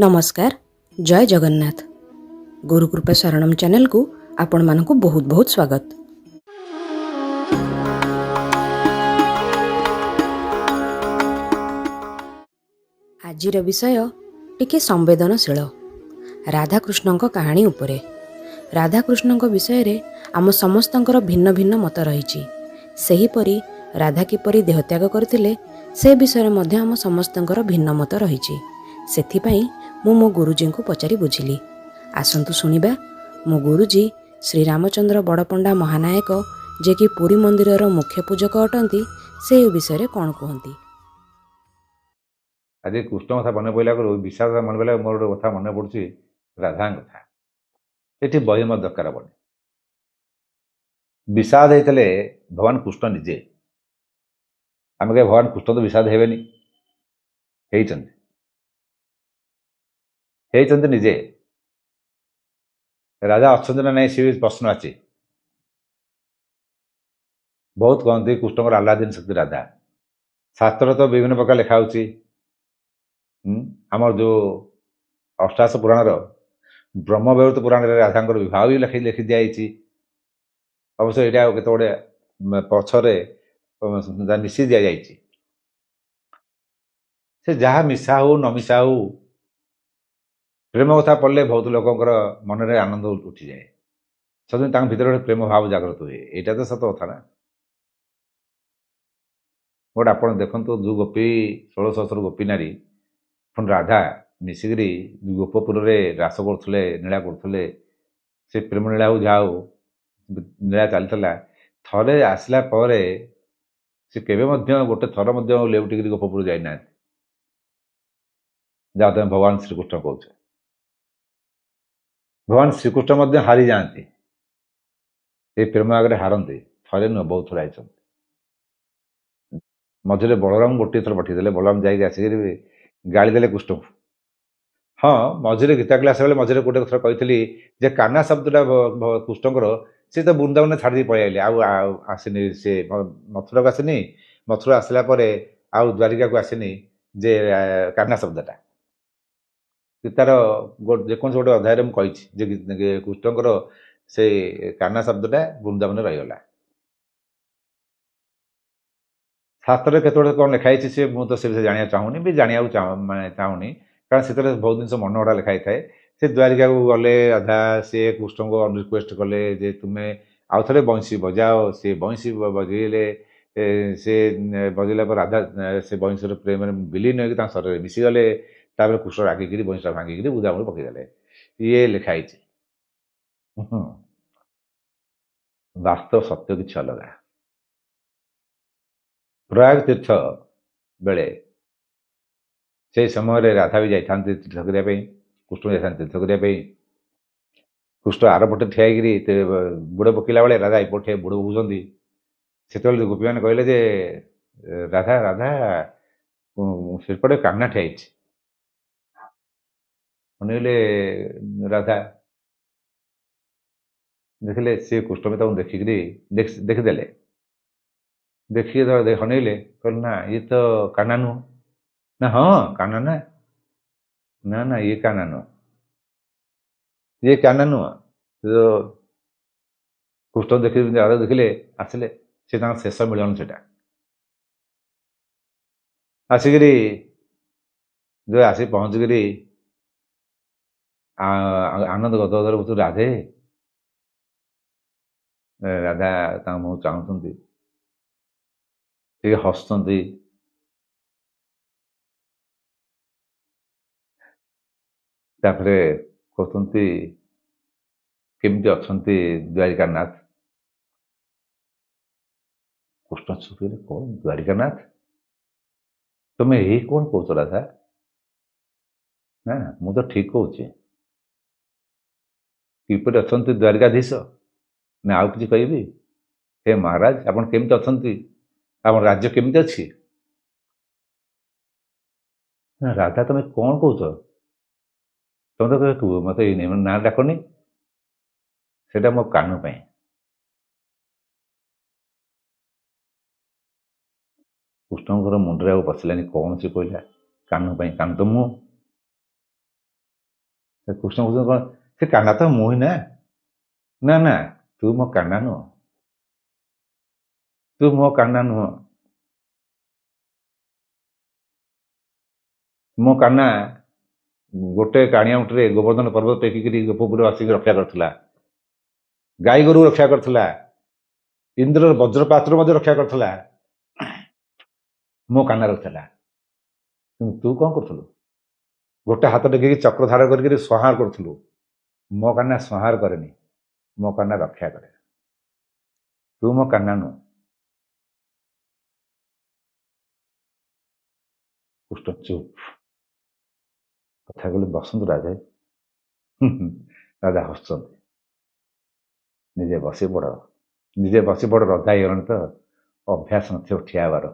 ନମସ୍କାର, ଜୟ ଜଗନ୍ନାଥ। ଗୁରୁକୃପା ଶରଣମ ଚ୍ୟାନେଲକୁ ଆପଣମାନଙ୍କୁ ବହୁତ ବହୁତ ସ୍ୱାଗତ। ଆଜିର ବିଷୟ ଟିକେ ସମ୍ବେଦନଶୀଳ, ରାଧାକୃଷ୍ଣଙ୍କ କାହାଣୀ ଉପରେ। ରାଧାକୃଷ୍ଣଙ୍କ ବିଷୟରେ ଆମ ସମସ୍ତଙ୍କର ଭିନ୍ନ ଭିନ୍ନ ମତ ରହିଛି। ସେହିପରି ରାଧା କିପରି ଦେହତ୍ୟାଗ କରିଥିଲେ, ସେ ବିଷୟରେ ମଧ୍ୟ ଆମ ସମସ୍ତଙ୍କର ଭିନ୍ନ ମତ ରହିଛି। ସେଥିପାଇଁ ମୁଁ ମୋ ଗୁରୁଜୀଙ୍କୁ ପଚାରି ବୁଝିଲି। ଆସନ୍ତୁ ଶୁଣିବା ମୋ ଗୁରୁଜୀ ଶ୍ରୀ ରାମଚନ୍ଦ୍ର ବଡ଼ପଣ୍ଡା ମହାନାୟକ, ଯିଏକି ପୁରୀ ମନ୍ଦିରର ମୁଖ୍ୟ ପୂଜକ ଅଟନ୍ତି, ସେ ଏ ବିଷୟରେ କ'ଣ କୁହନ୍ତି। ଆଜି କୃଷ୍ଣ କଥା ମନେ ପଡ଼ିଲା ଆଗରୁ, ବିଷାଦ କଥା ମନେ ପଡ଼ିଲା, ମୋର ଗୋଟେ କଥା ମନେ ପଡ଼ୁଛି, ରାଧାଙ୍କ କଥା। ଏଠି ବହି ମୋର ଦରକାର ହେବନି। ବିଷାଦ ହେଇଥିଲେ ଭଗବାନ କୃଷ୍ଣ ନିଜେ। ଆମେ କହିବା ଭଗବାନ କୃଷ୍ଣ ତ ବିଷାଦ ହେବେନି, ହେଇଛନ୍ତି, ହେଇଛନ୍ତି ନିଜେ। ରାଧା ଅଛନ୍ତି ନା ନାହିଁ, ସେ ବି ପ୍ରଶ୍ନ ଅଛି। ବହୁତ କହନ୍ତି କୃଷ୍ଣଙ୍କର ଆହ୍ଲାଦିନ ଶକ୍ତି ରାଧା। ଶାସ୍ତ୍ର ତ ବିଭିନ୍ନ ପ୍ରକାର ଲେଖା ହେଉଛି। ଆମର ଯେଉଁ ଅଷ୍ଟାଦଶ ପୁରାଣର ବ୍ରହ୍ମବୈବର୍ତ୍ତ ପୁରାଣରେ ରାଧାଙ୍କର ବିବାହ ବି ଲେଖି ଦିଆଯାଇଛି। ଅବଶ୍ୟ ଏଇଟା କେତେ ଗୁଡ଼ିଏ ପଛରେ ମିଶି ଦିଆଯାଇଛି। ସେ ଯାହା ମିଶା ହଉ ନ ମିଶା ହଉ, ପ୍ରେମ କଥା ପଡ଼ିଲେ ବହୁତ ଲୋକଙ୍କର ମନରେ ଆନନ୍ଦ ଉଠିଯାଏ। ସେଥିପାଇଁ ତାଙ୍କ ଭିତରେ ଗୋଟେ ପ୍ରେମ ଭାବ ଜାଗ୍ରତ ହୁଏ। ଏଇଟା ତ ସତ କଥା ନା। ଗୋଟେ ଆପଣ ଦେଖନ୍ତୁ, ଯେଉଁ ଗୋପୀ 16 ସହସ୍ର ଗୋପୀ ନାରୀ ପୁଣି ରାଧା ମିଶିକିରି ଗୋପପୁରରେ ରାସ କରୁଥିଲେ, ଲୀଳା କରୁଥିଲେ, ସେ ପ୍ରେମ ଲୀଳା ହଉ ଯାହା ହଉ ଲୀଳା ଚାଲିଥିଲା। ଥରେ ଆସିଲା ପରେ ସେ କେବେ ମଧ୍ୟ ଗୋଟେ ଥର ମଧ୍ୟ ଲେଉଟିକିରି ଗୋପପୁର ଯାଇନାହାନ୍ତି, ଯାହା ତମେ ଭଗବାନ ଶ୍ରୀକୃଷ୍ଣ କହୁଛ। ଭଗବାନ ଶ୍ରୀକୃଷ୍ଣ ମଧ୍ୟ ହାରି ଯାଆନ୍ତି, ଏ ପ୍ରେମ ଆଗରେ ହାରନ୍ତି। ଥରେ ନୁହଁ, ବହୁତ ଥର ଆଇଛନ୍ତି। ମଝିରେ ବଳରାମ ଗୋଟିଏ ଥର ପଠେଇଦେଲେ, ବଳରାମ ଯାଇକି ଆସିକିରି ଗାଳି ଦେଲେ କୃଷ୍ଣକୁ। ହଁ, ମଝିରେ ଗୀତା କ୍ଲାସ୍ ବେଳେ ମଝିରେ ଗୋଟେ ଥର କହିଥିଲି ଯେ କାହ୍ନା ଶବ୍ଦଟା କୃଷ୍ଣଙ୍କର, ସେ ତ ବୃନ୍ଦାବନ ଛାଡ଼ି ଦେଇ ପଳେଇ ଆଇଲେ, ଆଉ ଆସିନି ସେ ମଥୁରାକୁ ଆସିନି। ମଥୁରା ଆସିଲା ପରେ ଆଉ ଦ୍ୱାରିକାକୁ ଆସିନି ଯେ କାହ୍ନା ଶବ୍ଦଟା। ଗୀତାର ଯେକୌଣସି ଗୋଟେ ଅଧ୍ୟାୟରେ ମୁଁ କହିଛି ଯେ କୃଷ୍ଣଙ୍କର ସେ କାହ୍ନା ଶବ୍ଦଟା ବୃନ୍ଦାବନରେ ରହିଗଲା। ଶାସ୍ତ୍ରରେ କେତେବେଳେ କ'ଣ ଲେଖା ହେଇଛି ସେ ମୁଁ ତ ସେ ବିଷୟରେ ଜାଣିବାକୁ ଚାହୁଁନି, ବି ଜାଣିବାକୁ ମାନେ ଚାହୁଁନି, କାରଣ ସେଥିରେ ବହୁତ ଜିନିଷ ମନଗଢ଼ା ଲେଖା ହେଇଥାଏ। ସେ ଦ୍ୱାରିକାକୁ ଗଲେ ରାଧା, ସିଏ କୃଷ୍ଣଙ୍କୁ ରିକ୍ୱେଷ୍ଟ କଲେ ଯେ ତୁମେ ଆଉ ଥରେ ବଇଁଶୀ ବଜାଅ। ସେ ବଇଁଶୀ ବଜେଇଲେ, ସେ ବଜେଇଲା ପରେ ରାଧା ସେ ବଇଁଶୀର ପ୍ରେମରେ ବିଲୀନ ହେଇକି ତାଙ୍କ ଶରୀରରେ ମିଶିଗଲେ। ତାପରେ କୃଷ୍ଣ ରାଗିକିରି ବଇଁଶୀଟା ଭାଙ୍ଗିକିରି ବୁଦାମୂଳେ ପକେଇଦେଲେ। ଇଏ ଲେଖା ହେଇଛି। ବାସ୍ତବ ସତ୍ୟ କିଛି ଅଲଗା। ପ୍ରୟାଗ ତୀର୍ଥ ବେଳେ ସେଇ ସମୟରେ ରାଧା ବି ଯାଇଥାନ୍ତି ତୀର୍ଥ କରିବା ପାଇଁ, କୃଷ୍ଣ ଯାଇଥାନ୍ତି ତୀର୍ଥ କରିବା ପାଇଁ। କୃଷ୍ଣ ଆରପଟେ ଠିଆ ହେଇକିରି ବୁଡ଼ ପକେଇଲା ବେଳେ ରାଧା ଏପଟେ ଠିଆ ବୁଡ଼ ପକଉଛନ୍ତି। ସେତେବେଳେ ଗୋପୀମାନେ କହିଲେ ଯେ ରାଧା, ରାଧା, ସେପଟେ କାହ୍ନା ଠିଆ ହେଇଛି। ଅନେଇଲେ ରାଧା, ଦେଖିଲେ ସେ କୃଷ୍ଣ ବି ତାକୁ ଦେଖିକିରି ଦେଖିଦେଲେ। ଦେଖିକି ଅନେଇଲେ, କହିଲେ ନା ଇଏ ତ କାହ୍ନା ନୁହଁ। ନା ହଁ କାହ୍ନା, ନା ନା ନା ଇଏ କାହ୍ନା ନୁହଁ, ଇଏ କାହ୍ନା ନୁହଁ। କୃଷ୍ଣ ଦେଖି ରାଧା ଦେଖିଲେ, ଆସିଲେ, ସେ ତାଙ୍କ ଶେଷ ମିଳନ ସେଟା। ଆସିକିରି ଯୋଉ ଆସି ପହଞ୍ଚିକିରି ଆନନ୍ଦ ଗଦଗଦରେ କହୁଛନ୍ତି ରାଧେ। ରାଧା ତାଙ୍କ ମୁହଁ ଚାହୁଁଛନ୍ତି, ଟିକେ ହସୁଛନ୍ତି। ତାପରେ କହୁଛନ୍ତି କେମିତି ଅଛନ୍ତି ଦ୍ୱାରିକାନାଥ? କୃଷ୍ଣ ଚୁପିଲେ, କଣ ଦ୍ୱାରିକାନାଥ, ତମେ ଏଇ କଣ କହୁଛ ରାଧା? ନା ମୁଁ ତ ଠିକ କହୁଛି। କିପରି ଅଛନ୍ତି ଦ୍ୱାରିକାଧୀଶ? ନା ଆଉ କିଛି କହିବି? ହେ ମହାରାଜ, ଆପଣ କେମିତି ଅଛନ୍ତି? ଆପଣ ରାଜ୍ୟ କେମିତି ଅଛି? ନା ରାଧା ତମେ କଣ କହୁଛ? ତମେ ତ କୁହ ମତେ ଏଇ ନାଁ ଡାକନି, ସେଇଟା ମୋ କାନ ପାଇଁ। କୃଷ୍ଣଙ୍କର ମୁଣ୍ଡରେ ଆଉ ପଶିଲାନି କଣ ସେ କହିଲା, କାନ ପାଇଁ, କାନ ତ ମୁଁ। କୃଷ୍ଣ କହୁଛନ୍ତି କ'ଣ ସେ କାହ୍ନା ତ ମୁଁ ହିଁ ନା। ନା ନା, ତୁ ମୋ କାହ୍ନା ନୁହଁ, ତୁ ମୋ କାହ୍ନା ନୁହଁ। ମୋ କାହ୍ନା ଗୋଟେ କାଣିଆ ମୁଠିରେ ଗୋବର୍ଦ୍ଧନ ପର୍ବତ ଟେକିକିରି ଗୋପପୁର ଆସିକି ରକ୍ଷା କରିଥିଲା, ଗାଈ ଗୋରୁ ରକ୍ଷା କରିଥିଲା, ଇନ୍ଦ୍ରର ବଜ୍ରପାତରୁ ମଧ୍ୟ ରକ୍ଷା କରିଥିଲା, ମୋ କାହ୍ନା ରଖିଥିଲା। କିନ୍ତୁ ତୁ କ'ଣ କରୁଥିଲୁ? ଗୋଟେ ହାତ ଟେକିକି ଚକ୍ର ଧାର କରିକିରି ସଂହାର କରୁଥିଲୁ। ମୋ କାହ୍ନା ସଂହାର କରେନି, ମୋ କାହ୍ନା ରକ୍ଷା କରେ। ତୁ ମୋ କାହ୍ନା ନୁହଁ। କୃଷ୍ଣ ଚୁପ୍। କଥା କହିଲେ ବସନ୍ତୁ ରାଧେ। ରାଧା ହସୁଛନ୍ତି। ନିଜେ ବସି ପଡ଼, ନିଜେ ବସି ପଡ଼। ରଧା ହେଇଗଲାଣି ତ, ଅଭ୍ୟାସ ନଥିବ ଠିଆ ହେବାର।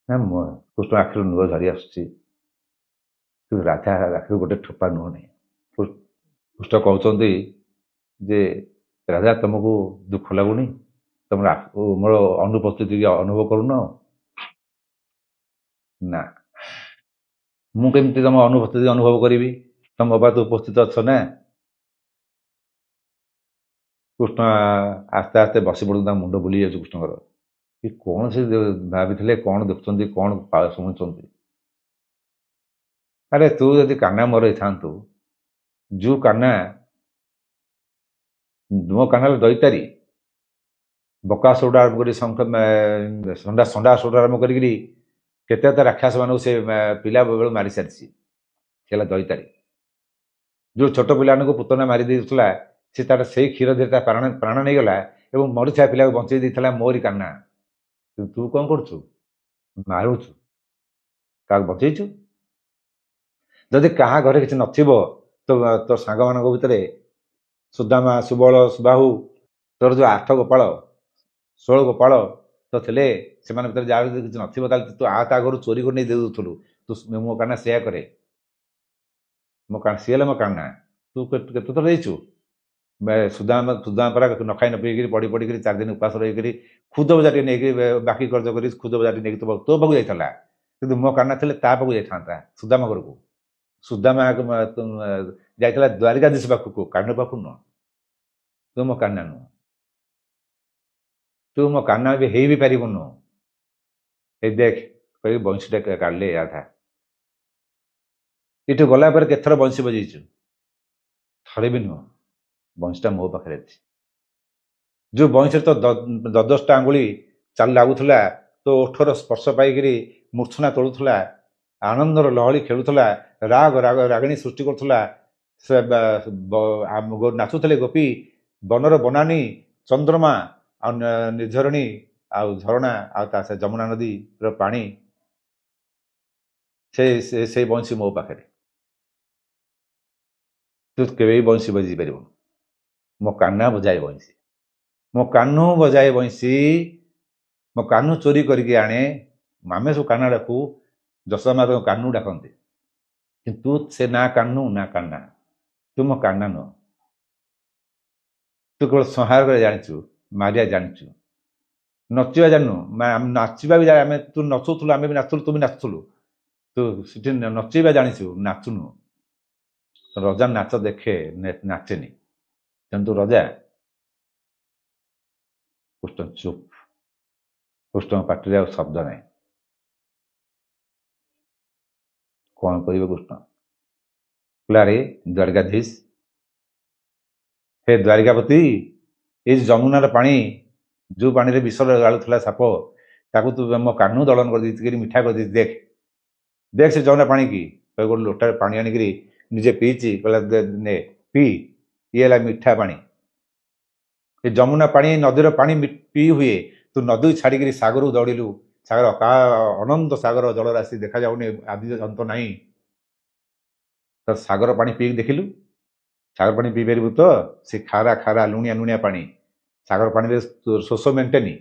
ନା, କୃଷ୍ଣ ଆଖିରୁ ଲୁହ ଝରି ଆସୁଛି, କିନ୍ତୁ ରାଧା ଆଖିରୁ ଗୋଟେ ଠୋପା ନୁହଁ ନାହିଁ। କୃଷ୍ଣ କହୁଛନ୍ତି ଯେ ରାଧା, ତମକୁ ଦୁଃଖ ଲାଗୁନି? ତମର ମୋର ଅନୁପସ୍ଥିତି ଅନୁଭବ କରୁନ ନା? ମୁଁ କେମିତି ତମ ଅନୁପସ୍ଥିତି ଅନୁଭବ କରିବି? ତମ ବାବା ତ ଉପସ୍ଥିତ ଅଛ ନା। କୃଷ୍ଣ ଆସ୍ତେ ଆସ୍ତେ ବସି ପଡୁଛନ୍ତି, ତାଙ୍କ ମୁଣ୍ଡ ବୁଲି ଯାଉଛି କୃଷ୍ଣଙ୍କର। କି କଣ ସେ ଭାବିଥିଲେ, କଣ ଦେଖୁଛନ୍ତି, କଣ ଶୁଣୁଛନ୍ତି? ଆରେ ତୁ ଯଦି କାହ୍ନା ମୋର ହେଇଥାନ୍ତୁ, ଯୋଉ କାହ୍ନା ମୋ କାହ୍ନା ଦୈତାରୀ ବକାସୁରଠୁ ଆରମ୍ଭ କରି ଶଙ୍ଖ ଷଣ୍ଢାସୁରଠୁ ଆରମ୍ଭ କରିକିରି କେତେ କେତେ ରାକ୍ଷସ ମାନଙ୍କୁ ସେ ପିଲା ବେଳୁ ମାରି ସାରିଛି। ସେ ହେଲା ଦୈତାରୀ। ଯୋଉ ଛୋଟ ପିଲାମାନଙ୍କୁ ପୁତନା ମାରି ଦେଇଥିଲା, ସେ ତାର ସେଇ କ୍ଷୀର ଦେଇ ତା ପ୍ରାଣ ନେଇଗଲା ଏବଂ ମରିଥିବା ପିଲାକୁ ବଞ୍ଚେଇ ଦେଇଥିଲା ମୋରି କାହ୍ନା। କିନ୍ତୁ ତୁ କଣ କରୁଛୁ? ମାରୁଛୁ। କାହାକୁ ବଞ୍ଚେଇଛୁ? ଯଦି କାହା ଘରେ କିଛି ନଥିବ, ତ ତୋ ସାଙ୍ଗମାନଙ୍କ ଭିତରେ ସୁଦାମା, ସୁବଳ, ସୁବାହୁ, ତୋର ଯୋଉ 8 ଗୋପାଳ, 16 ଗୋପାଳ ତ ଥିଲେ, ସେମାନଙ୍କ ଭିତରେ ଯାହାର ଯଦି କିଛି ନଥିବ, ତାହେଲେ ତୁ ଆ ତା ଘରୁ ଚୋରି କରି ନେଇ ଦେଉଥିଲୁ। ତୁ ମୋ କାହ୍ନା ସେୟା କରେ। ମୋ କାହ୍ନା ସିଏ ହେଲେ ମୋ କାହ୍ନା। ତୁ କେତେ ଥର ଦେଇଛୁ? ସୁଦାମା ପରା ନ ଖାଇ ନ ପିଇକିରି ପଡ଼ି ପଡ଼ିକିରି 4 ଦିନ ଉପାସ ରହିକିରି ଖୁଦ ବଜାରଟି ନେଇକି ବାକି କର୍ଜ କରି ଖୁଦ ବଜାରଟି ନେଇକି ତୋ ପାଖକୁ ଯାଇଥିଲା। କିନ୍ତୁ ମୋ କାହ୍ନା ଥିଲେ ତା ପାଖକୁ ଯାଇଥାନ୍ତା, ସୁଦାମା ଘରକୁ। ସୁଦାମା ଯାଇଥିଲା ଦ୍ୱାରିକାଧୀଶ ପାଖକୁ, କାହ୍ନା ପାଖକୁ ନୁହଁ। ତୁ ମୋ କାହ୍ନା ନୁହଁ, ତୁ ମୋ କାହ୍ନା ବି ହେଇ ବି ପାରିବୁନୁ। ଏଇ ଦେଖ କହିକି ବଇଁଶୀଟା କାଢିଲେ ରାଧା। ଏଠୁ ଗଲା ପରେ କେତେଥର ବଇଁଶୀ ବଜେଇଛୁ? ଥରେ ବି ନୁହଁ। ବଇଁଶୀଟା ମୋ ପାଖରେ ଅଛି। ଯୋଉ ବଇଁଶୀରେ ତ 10ଟା ଆଙ୍ଗୁଳି ଚାଲି ଲାଗୁଥିଲା, ତୋ ଓଠର ସ୍ପର୍ଶ ପାଇକିରି ମୂର୍ଚ୍ଛନା ତୋଳୁଥିଲା, ଆନନ୍ଦର ଲହଳି ଖେଳୁଥିଲା, ରାଗ ରାଗ ରାଗିଣୀ ସୃଷ୍ଟି କରୁଥିଲା, ସେ ନାଚୁଥିଲେ ଗୋପୀ, ବନର ବନାନୀ, ଚନ୍ଦ୍ରମା ଆଉ ନିର୍ଝରଣୀ ଆଉ ଝରଣା ଆଉ ତା ସେ ଯମୁନା ନଦୀର ପାଣି, ସେଇ ବଇଁଶୀ ମୋ ପାଖରେ। ତୁ କେବେ ବି ବଇଁଶୀ ବଜେଇ ପାରିବୁନୁ। ମୋ କାହ୍ନା ବଜାଏ ବଇଁଶୀ, ମୋ କାହ୍ନୁ ବଜାଏ ବଇଁଶୀ, ମୋ କାହ୍ନୁ ଚୋରି କରିକି ଆଣେ। ଆମେ ସବୁ କାହ୍ନା ଡାକୁ, ଯଶୋଦା ମା ତାକୁ କାହ୍ନୁ ଡାକନ୍ତି, କିନ୍ତୁ ସେ ନା କାହ୍ନୁ ନା କାହ୍ନା। ତୁ ମୋ କାହ୍ନା ନୁହଁ। ତୁ କେବଳ ସଂହାର କରି ଜାଣିଛୁ, ମାରିବା ଜାଣିଛୁ, ନଚିବା ଜାଣିନୁ। ନାଚିବା ବି ଆମେ ତୁ ନଚୁଥିଲୁ, ଆମେ ବି ନାଚୁଥିଲୁ, ତୁ ବି ନାଚୁଥିଲୁ। ତୁ ସେଠି ନଚେଇବା ଜାଣିଛୁ, ନାଚୁନୁ। ରଜା ନାଚ ଦେଖେ, ନାଚେନି। ତେଣୁ ତୁ ରଜା। କୃଷ୍ଣ ଚୁପ୍। କୃଷ୍ଣଙ୍କ ପାଟିରେ ଆଉ ଶବ୍ଦ ନାହିଁ। କଣ କରିବେ କୃଷ୍ଣ? କହିଲେ ଆରେ ଦ୍ୱାରିକାଧୀଶ, ହେ ଦ୍ୱାରିକାପତି, ଏଇ ଯମୁନାର ପାଣି, ଯୋଉ ପାଣିରେ ବିଷ ଗାଳୁଥିଲା ସାପ, ତାକୁ ତୁ ମୋ କାହ୍ନୁ ଦଳନ କରିଦେଇଛି, ମିଠା କରିଦେଇଛି। ଦେଖ ଦେଖ ସେ ଯମୁନା ପାଣି କି ଗୋଟେ ଲୋଟାରେ ପାଣି ଆଣିକିରି ନିଜେ ପିଇଛି। କହିଲା ନେ ପିଇ, ଇଏ ହେଲା ମିଠା ପାଣି। ଏ ଯମୁନା ପାଣି, ନଦୀର ପାଣି ପିଇ ହୁଏ। ତୁ ନଦୀ ଛାଡ଼ିକିରି ସାଗରକୁ ଦୌଡ଼ିଲୁ। ସାଗର କା ଅନନ୍ତ ସାଗର, ଜଳରାଶି ଦେଖାଯାଉନି, ଆଦି ଅନ୍ତ ନାହିଁ। ତ ସାଗର ପାଣି ପିଇକି ଦେଖିଲୁ? ସାଗର ପାଣି ପିଇ ପାରିବୁ ତ? ସେ ଖାରା ଖାରା ଲୁଣିଆ ଲୁଣିଆ ପାଣି। ସାଗର ପାଣିରେ ଶୋଷ ମେଣ୍ଟେନି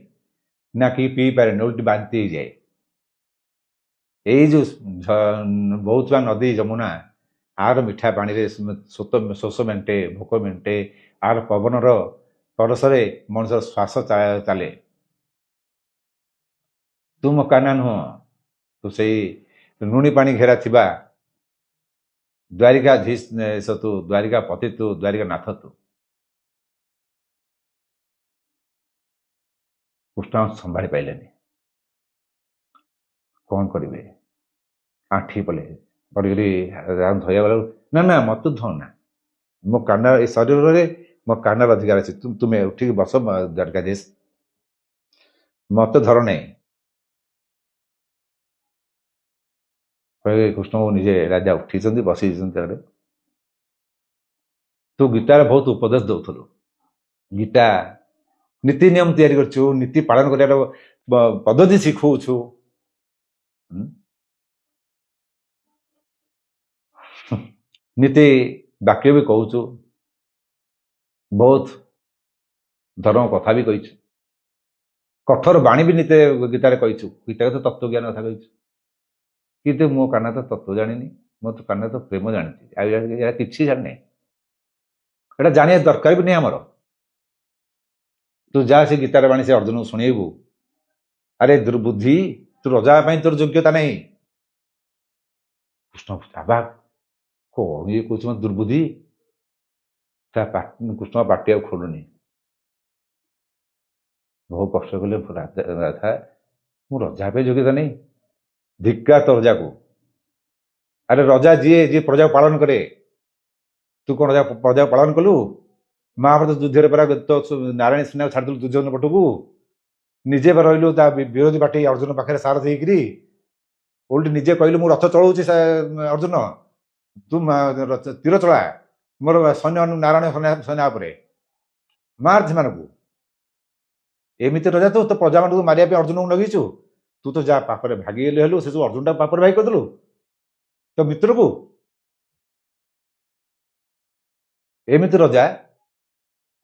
ନା, କି ପିଇ ପାରେନି, ଓଲଟି ବାନ୍ତି ହେଇଯାଏ। ଏଇ ଯୋଉ ବହୁଥିବା ନଦୀ ଯମୁନା, ଆର ମିଠା ପାଣିରେ ଶୋଷ ମେଣ୍ଟେ, ଭୋକ ମେଣ୍ଟେ। ଆର ପବନର ପରସରେ ମଣିଷର ଶ୍ୱାସ ଚାଲେ। ତୁ ମୋ କାହ୍ନା ନୁହଁ। ତୁ ସେଇ ଲୁଣି ପାଣି ଘେରା ଥିବା ଦ୍ୱାରିକାଧୀଶ ତୁ, ଦ୍ୱାରିକା ପତି ତୁ, ଦ୍ୱାରିକା ନାଥ ତୁ। କୃଷ୍ଣ ସମ୍ଭାଳି ପାଇଲେନି, କ'ଣ କରିବେ? ଆଣ୍ଠି ପଲେ ପଡ଼ିକରି ଧୋଇବା ବେଳକୁ, ନା ନା ମତେ ଧୋ ନା, ମୋ କାନ ଏ ଶରୀରରେ ମୋ କାନର ଅଧିକାର ଅଛି, ତୁମେ ଉଠିକି ବସ ଦ୍ୱାରିକାଧୀଶ, ମତେ ଧର ନାହିଁ। କୃଷ୍ଣଙ୍କୁ ନିଜେ ରାଜା ଉଠିଛନ୍ତି, ବସିଛନ୍ତି ତାରେ। ତୁ ଗୀତାରେ ବହୁତ ଉପଦେଶ ଦଉଥିଲୁ, ଗୀତା ନୀତି ନିୟମ ତିଆରି କରିଛୁ, ନୀତି ପାଳନ କରିବାର ପଦ୍ଧତି ଶିଖଉଛୁ। ନୀତି ବାକ୍ୟ ବି କହୁଛୁ, ବହୁତ ଧର୍ମ କଥା ବି କହିଛୁ, କଠୋର ବାଣୀ ବି ନୀତି ଗୀତାରେ କହିଛୁ, ଗୀତାରେ ତ ତତ୍ତ୍ୱଜ୍ଞାନ କଥା କହିଛୁ। କିନ୍ତୁ ମୋ କାହ୍ନା ତ ତତ୍ତ୍ୱ ଜାଣିନି, ମୋ ତ କାହ୍ନା ତ ପ୍ରେମ ଜାଣିଛି, ଆଉ ଏହା କିଛି ଜାଣିନି। ଏଇଟା ଜାଣିବା ଦରକାର ବି ନାହିଁ ଆମର। ତୁ ଯା ସେ ଗୀତାର ବାଣୀ ସେ ଅର୍ଜୁନକୁ ଶୁଣେଇବୁ। ଆରେ ଦୁର୍ବୁଦ୍ଧି, ତୁ ରଜା ପାଇଁ ତୋର ଯୋଗ୍ୟତା ନାହିଁ। କୃଷ୍ଣ ଅବାକ, କଣ ଇଏ କହୁଛି ମୋ ଦୁର୍ବୁଦ୍ଧି? ତା କୃଷ୍ଣ ପାଟି ଆଉ ଖୋଲୁନି। ବହୁ କଷ୍ଟ କଲେ, ରାଧା ମୁଁ ରଜା ପାଇଁ ଯୋଗ୍ୟତା ନାହିଁ। ଧିକ୍କାର ତୋ ରଜାକୁ। ଆରେ ରଜା ଯିଏ ଯିଏ ପ୍ରଜାକୁ ପାଳନ କରେ, ତୁ କଣ ପ୍ରଜାକୁ ପାଳନ କଲୁ? ମହାଭାରତ ଯୁଦ୍ଧରେ ପରା ତୋ ନାରାୟଣ ସେନାକୁ ଛାଡ଼ିଦେଲୁ ଦୁର୍ଯ୍ୟୋଧନ ପଟକୁ, ନିଜେ ବା ରହିଲୁ ତା ବିରୋଧୀ ପାର୍ଟି ଅର୍ଜୁନ ପାଖରେ ସାରଥି ହେଇକିରି। ଓଲଟି ନିଜେ କହିଲୁ ମୁଁ ରଥ ଚଳଉଛି ଅର୍ଜୁନ, ତୁ ତୀର ଚଳା, ମୋର ସୈନ୍ୟ ନାରାୟଣ ସେନା ଉପରେ ମାର ସେମାନଙ୍କୁ। ଏମିତି ରଜା ତୁ ତୋ ପ୍ରଜାମାନଙ୍କୁ ମାରିବା ପାଇଁ ଅର୍ଜୁନକୁ ଲଗେଇଛୁ। ତୁ ତ ଯାହା ପାପରେ ଭାଗି ହେଲୁ, ସେ ସବୁ ଅର୍ଜୁନଟା ପାପରେ ଭାଗି କରିଦେଲୁ ତୋ ମିତ୍ରକୁ। ଏମିତି ରଜା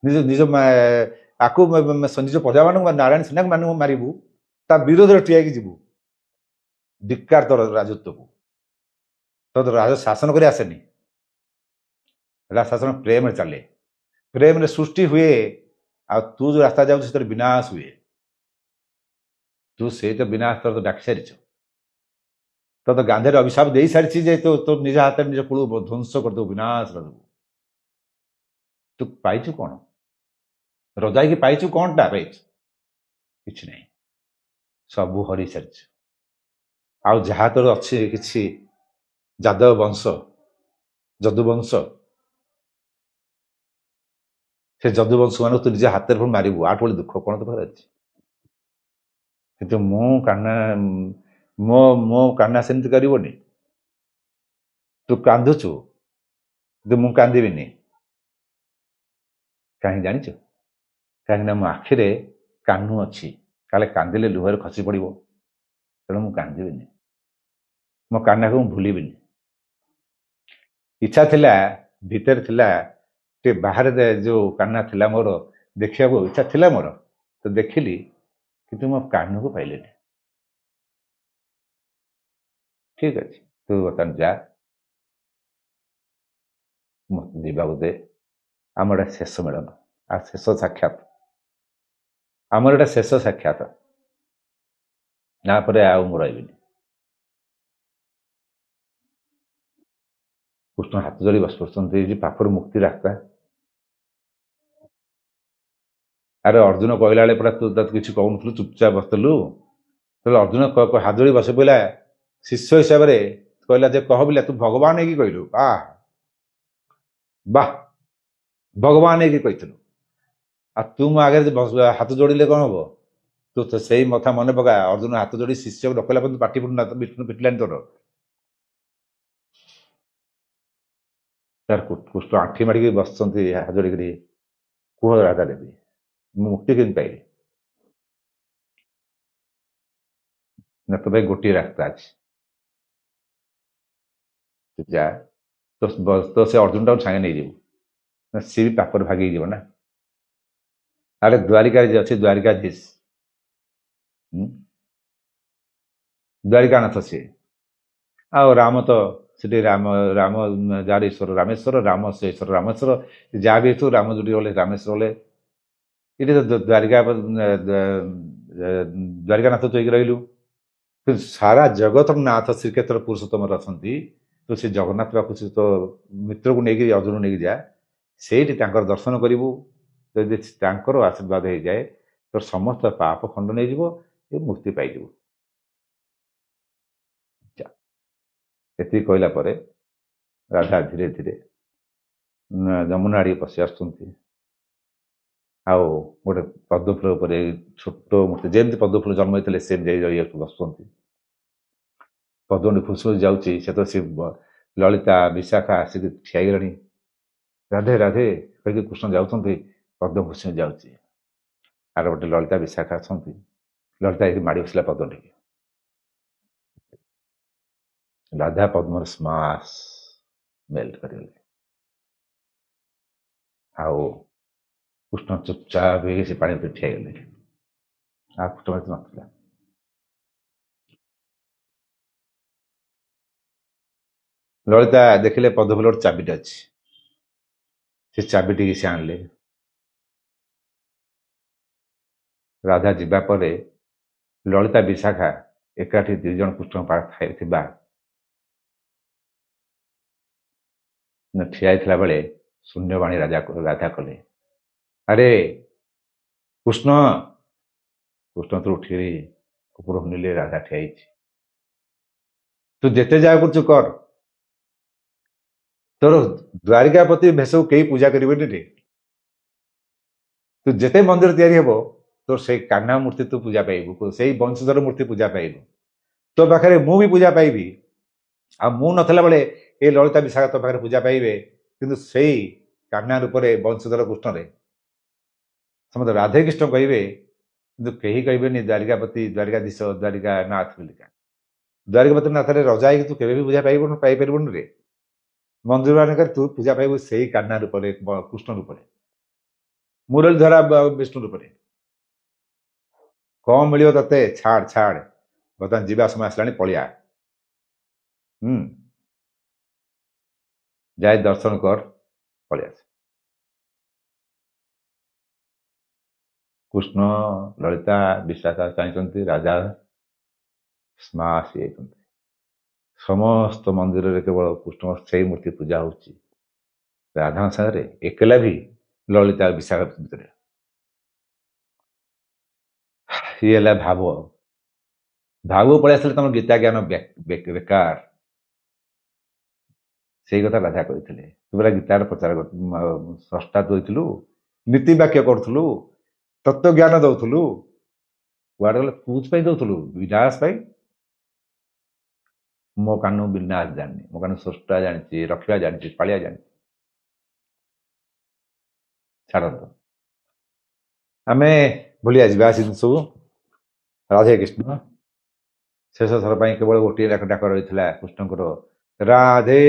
ନିଜ ନିଜ ଆକୁ ନିଜ ପ୍ରଜାମାନଙ୍କୁ ନାରାୟଣ ସେନାକୁ ମାନଙ୍କୁ ମାରିବୁ, ତା ବିରୋଧରେ ଠିଆ ହେଇକି ଯିବୁ। ଧିକ୍କାର ତୋର ରାଜତ୍ୱକୁ। ତୋର ରାଜ ଶାସନ କରି ଆସେନି, ରାଜ ଶାସନ ପ୍ରେମରେ ଚାଲେ, ପ୍ରେମରେ ସୃଷ୍ଟି ହୁଏ। ଆଉ ତୁ ଯୋଉ ରାସ୍ତା ଯାଉଛୁ ସେଥିରେ ବିନାଶ ହୁଏ। ତୁ ସେଇ ତ ବିନାଶ ତୋର ତ ଡାକି ସାରିଛୁ, ତୋ ତ ଗାନ୍ଧୀରେ ଅଭିଶାପ ଦେଇ ସାରିଛି ଯେ ତୋ ତୋ ନିଜ ହାତରେ ନିଜ କୂଳ ଧ୍ୱଂସ କରିଦେବୁ, ବିନାଶ କରିଦେବୁ। ତୁ ପାଇଛୁ କଣ? ରଜା ହେଇକି ପାଇଛୁ କଣଟା? ପାଇଛୁ କିଛି ନାହିଁ, ସବୁ ହରେଇ ସାରିଛୁ। ଆଉ ଯାହା ତୋର ଅଛି କିଛି ଯାଦବ ବଂଶ, ଯଦୁବଂଶ, ସେ ଯଦୁବଂଶ ମାନଙ୍କୁ ତୁ ନିଜ ହାତରେ ପୁଣି ମାରିବୁ। ଆଠୁ ଭଳି ଦୁଃଖ କଣ ତୋ ପାଖରେ ଅଛି? କିନ୍ତୁ ମୁଁ କାହ୍ନା, ମୋ ମୋ କାହ୍ନା ସେମିତି କରିବନି। ତୁ କାନ୍ଦୁଛୁ କିନ୍ତୁ ମୁଁ କାନ୍ଦିବିନି। କାହିଁକି ଜାଣିଛୁ? କାହିଁକିନା ମୋ ଆଖିରେ କାହ୍ନୁ ଅଛି, କାଳେ କାନ୍ଦିଲେ ଲୁହରେ ଖସି ପଡ଼ିବ, ତେଣୁ ମୁଁ କାନ୍ଦିବିନି। ମୋ କାହ୍ନାକୁ ମୁଁ ଭୁଲିବିନି। ଇଚ୍ଛା ଥିଲା, ଭିତରେ ଥିଲା ଟିକେ, ବାହାରେ ଯୋଉ କାହ୍ନା ଥିଲା ମୋର ଦେଖିବାକୁ ଇଚ୍ଛା ଥିଲା ମୋର, ତ ଦେଖିଲି, କିନ୍ତୁ ମୋ କାହ୍ନୁକୁ ପାଇଲିନି। ଠିକ ଅଛି, ତୁ ବର୍ତ୍ତମାନ ଯା, ମତେ ଯିବାକୁ ଦେ। ଆମର ଏଇଟା ଶେଷ ମିଳନ ଆଉ ଶେଷ ସାକ୍ଷାତ, ଆମର ଏଇଟା ଶେଷ ସାକ୍ଷାତ, ନା ପରେ ଆଉ ମୁଁ ରହିବିନି। କୃଷ୍ଣ ହାତ ଯୋଡ଼ି ବସି ପଡୁଛନ୍ତି ଯେ ପାପରୁ ମୁକ୍ତି ରାସ୍ତା। ଆରେ ଅର୍ଜୁନ କହିଲା ବେଳେ ପରା ତୁ ତ କିଛି କହୁନଥିଲୁ, ଚୁପଚାପ ବସିଥିଲୁ। ତାହେଲେ ଅର୍ଜୁନ ହାତ ଯୋଡ଼ି ବସି ପଡ଼ିଲା ଶିଷ୍ୟ ହିସାବରେ, କହିଲା ଯେ କହ ବିଲା, ତୁ ଭଗବାନ ହେଇକି କହିଲୁ, ବାহ ବାହ, ଭଗବାନ ହେଇକି କହିଥିଲୁ। ଆଉ ତୁ ମୋ ଆଗରେ ହାତ ଯୋଡ଼ିଲେ କଣ ହବ? ତୁ ତ ସେଇ କଥା ମନେ ପକା, ଅର୍ଜୁନ ହାତ ଯୋଡ଼ି ଶିଷ୍ୟକୁ ଡକେଇଲା ପର୍ଯ୍ୟନ୍ତ ପାଟି ଫିଟିଲାନି ତୋର। ତାର କୃଷ୍ଣ ଆଣ୍ଠି ମାଡ଼ିକି ବସିଛନ୍ତି ହାତ ଯୋଡ଼ିକିରି, କୁହ ରାଧା ଦେବୀ, ମୁଁ ମୁକ୍ତି କେମିତି ପାଇଲି? ନା ତୋ ପାଇଁ ଗୋଟିଏ ରାସ୍ତା ଅଛି, ତୁ ଯା, ତୋ ସେ ଅର୍ଜୁନଟାକୁ ସାଙ୍ଗେ ନେଇଯିବୁ, ନା ସିଏ ବି ପାପରେ ଭାଗି ହେଇଯିବ ନା। ଆରେ ଦ୍ୱାରିକାରେ ଯିଏ ଅଛି ଦ୍ୱାରିକାଧୀଶ, ଦ୍ୱାରିକାନାଥ ସିଏ। ଆଉ ରାମ ତ ସେଠି ରାମ, ରାମ ଯାହାର ଈଶ୍ୱର ରାମେଶ୍ୱର, ରାମ ସେ ଈଶ୍ୱର ରାମେଶ୍ୱର, ଯାହା ବି ହେଇଥିବ ରାମ ଯୋଉଠି ଗଲେ ରାମେଶ୍ୱର ଗଲେ। ଏଠି ତ ଦ୍ୱାରିକାନାଥ ତୁ ହେଇକି ରହିଲୁ, କିନ୍ତୁ ସାରା ଜଗତର ନାଥ ଶ୍ରୀକ୍ଷେତ୍ର ପୁରୁଷୋତ୍ତମରେ ଅଛନ୍ତି। ତୁ ସେ ଜଗନ୍ନାଥ ପାଖକୁ ସେ ତୋ ମିତ୍ରକୁ ନେଇକି ଅର୍ଜୁନ ନେଇକି ଯା, ସେଇଠି ତାଙ୍କର ଦର୍ଶନ କରିବୁ, ଯଦି ତାଙ୍କର ଆଶୀର୍ବାଦ ହେଇଯାଏ ତୋର ସମସ୍ତ ପାପ ଖଣ୍ଡନ ହେଇଯିବ, ଏ ମୁକ୍ତି ପାଇଯିବୁ। ଏତିକି କହିଲା ପରେ ରାଧା ଧୀରେ ଧୀରେ ଯମୁନା ଆଡ଼ିକି ପଶି ଆସୁଛନ୍ତି। ଆଉ ଗୋଟେ ପଦ୍ମଫୁଲ ଉପରେ ଛୋଟ ମୂର୍ତ୍ତି, ଯେମିତି ପଦ୍ମଫୁଲ ଜନ୍ମ ହେଇଥିଲେ ସେମିତି ଯାଇ ବସୁଛନ୍ତି। ପଦ୍ମଟି ଫୁସ ଯାଉଛି, ସେତେବେଳେ ସେ ଲଳିତା ବିଶାଖା ଆସିକି ଠିଆ ହେଇଗଲେଣି। ରାଧେ ରାଧେ କହିକି କୃଷ୍ଣ ଯାଉଛନ୍ତି, ପଦ୍ମ ଫୁସି ଯାଉଛି। ଆର ଗୋଟେ ଲଳିତା ବିଶାଖା ଅଛନ୍ତି, ଲଳିତା ହେଇକି ମାଡ଼ି ବସିଲା ପଦ୍ମଟିକି। ରାଧା ପଦ୍ମର ସ୍ମାସ୍ ମେଲ୍ଟ କରିଗଲେ। ଆଉ କୃଷ୍ଣ ଚୁପଚାପ ହେଇକି ସେ ପାଣି ଭିତରେ ଠିଆ ହେଇଗଲେ। ଆଉ କୃଷ୍ଣ ନଥିଲା। ଲଳିତା ଦେଖିଲେ ପଦ୍ମଫୁଲ ଗୋଟେ ଚାବିଟେ ଅଛି, ସେ ଚାବିଟିକି ସେ ଆଣିଲେ। ରାଧା ଯିବା ପରେ ଲଳିତା ବିଶାଖା ଏକାଠି ଦୁଇ ଜଣ କୃଷ୍ଣଙ୍କ ପାଖରେ ଥିବା ଠିଆ ହେଇଥିଲା ବେଳେ ଶୂନ୍ୟବାଣୀ ରାଧା କଲେ, ଆରେ କୃଷ୍ଣ। କୃଷ୍ଣ ତ ଉଠିକି ଉପରୁ ଶୁଣିଲେ ରାଧା ଠିଆ ହେଇଛି। ତୁ ଯେତେ ଯାହା କରୁଛୁ କର, ତୋର ଦ୍ୱାରିକାପତି ଭେଷକୁ କେହି ପୂଜା କରିବେନି ରେ। ତୁ ଯେତେ ମନ୍ଦିର ତିଆରି ହେବ ତୋର ସେଇ କାହ୍ନା ମୂର୍ତ୍ତି ତୁ ପୂଜା ପାଇବୁ, ସେଇ ବଂଶଧର ମୂର୍ତ୍ତି ପୂଜା ପାଇବୁ, ତୋ ପାଖରେ ମୁଁ ବି ପୂଜା ପାଇବି। ଆଉ ମୁଁ ନଥିଲା ବେଳେ ଏ ଲଳିତା ବିଶାଖା ତୋ ପାଖରେ ପୂଜା ପାଇବେ, କିନ୍ତୁ ସେଇ କାହ୍ନା ରୂପରେ ବଂଶଧର କୃଷ୍ଣରେ ସମସ୍ତେ ରାଧେ କୃଷ୍ଣ କହିବେ, କିନ୍ତୁ କେହି କହିବେନି ଦ୍ୱାରିକାପତି, ଦ୍ୱାରିକାଧୀଶ, ଦ୍ୱାରିକାନାଥ ବୋଲିକା। ଦ୍ୱାରିକାପତି ନାଥରେ ରଜା ହେଇକି ତୁ କେବେ ବି ପୂଜା ପାଇବୁନୁ, ପାଇପାରିବୁନୁ ରେ। ମନ୍ଦିର ମାନଙ୍କରେ ତୁ ପୂଜା ପାଇବୁ ସେଇ କାହ୍ନା ରୂପରେ, କୃଷ୍ଣ ରୂପରେ, ମୁରଲୀଧରା ବିଷ୍ଣୁ ରୂପରେ। କଣ ମିଳିବ ତତେ? ଛାଡ଼ ଛାଡ଼, ବର୍ତ୍ତମାନ ଯିବା ସମୟ ଆସିଲାଣି, ପଳିଆ। ଯାଇ ଦର୍ଶନ କର, ପଳେଇ ଆସ। କୃଷ୍ଣ ଲଳିତା ବିଶାଖା ଚାହିଁଛନ୍ତି, ରାଜା ସ୍ମାସ୍ ହେଇଯାଇଛନ୍ତି। ସମସ୍ତ ମନ୍ଦିରରେ କେବଳ କୃଷ୍ଣଙ୍କ ସେଇ ମୂର୍ତ୍ତି ପୂଜା ହଉଛି। ରାଧାଙ୍କ ସାଙ୍ଗରେ ଏକଲା ବି ଲଳିତା ବିଶାଖା ଭିତରେ। ଇଏ ହେଲା ଭାବ। ଭାବ ପଳେଇ ଆସିଲେ ତମ ଗୀତା ଜ୍ଞାନ ବେକାର। ସେଇ କଥା ରାଧା କହିଥିଲେ, ତୁ ପରା ଗୀତାର ପ୍ରଚାର ସ୍ରଷ୍ଟା ତୁ ହେଇଥିଲୁ, ନୀତି ବାକ୍ୟ କରୁଥିଲୁ, ତତ୍ତ୍ୱ ଜ୍ଞାନ ଦଉଥିଲୁ, କୁଆଡ଼େ ଗଲେ କୁଚ ପାଇଁ ଦଉଥିଲୁ, ବିନାଶ ପାଇଁ। ମୋ କାନୁ ବିନାଶ ଜାଣିନି, ମୋ କାନୁ ସ୍ରଷ୍ଟା ଜାଣିଛି, ରଖିବା ଜାଣିଛି, ପାଳିଆ ଜାଣିଛି। ଛାଡ଼ନ୍ତୁ, ଆମେ ଭୁଲି ଯିବା ସେ ସବୁ। ରାଧେ କୃଷ୍ଣ। ଶେଷ ଥର ପାଇଁ କେବଳ ଗୋଟିଏ ଡାକ ଡାକ ରହିଥିଲା କୃଷ୍ଣଙ୍କର, ରାଧେ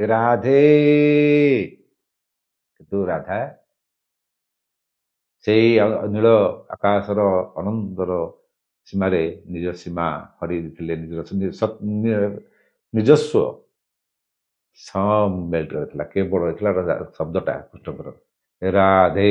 ରାଧେ। କିନ୍ତୁ ରାଧା ସେଇ ନୀଳ ଆକାଶର ଅନନ୍ତର ସୀମାରେ ନିଜ ସୀମା ହରେଇ ଦେଇଥିଲେ, ନିଜର ନିଜସ୍ୱ ମେଲ୍ଟ କରିଥିଲା। କେବଳ ରହିଥିଲା ଶବ୍ଦଟା କୃଷ୍ଣଙ୍କର, ରାଧେ।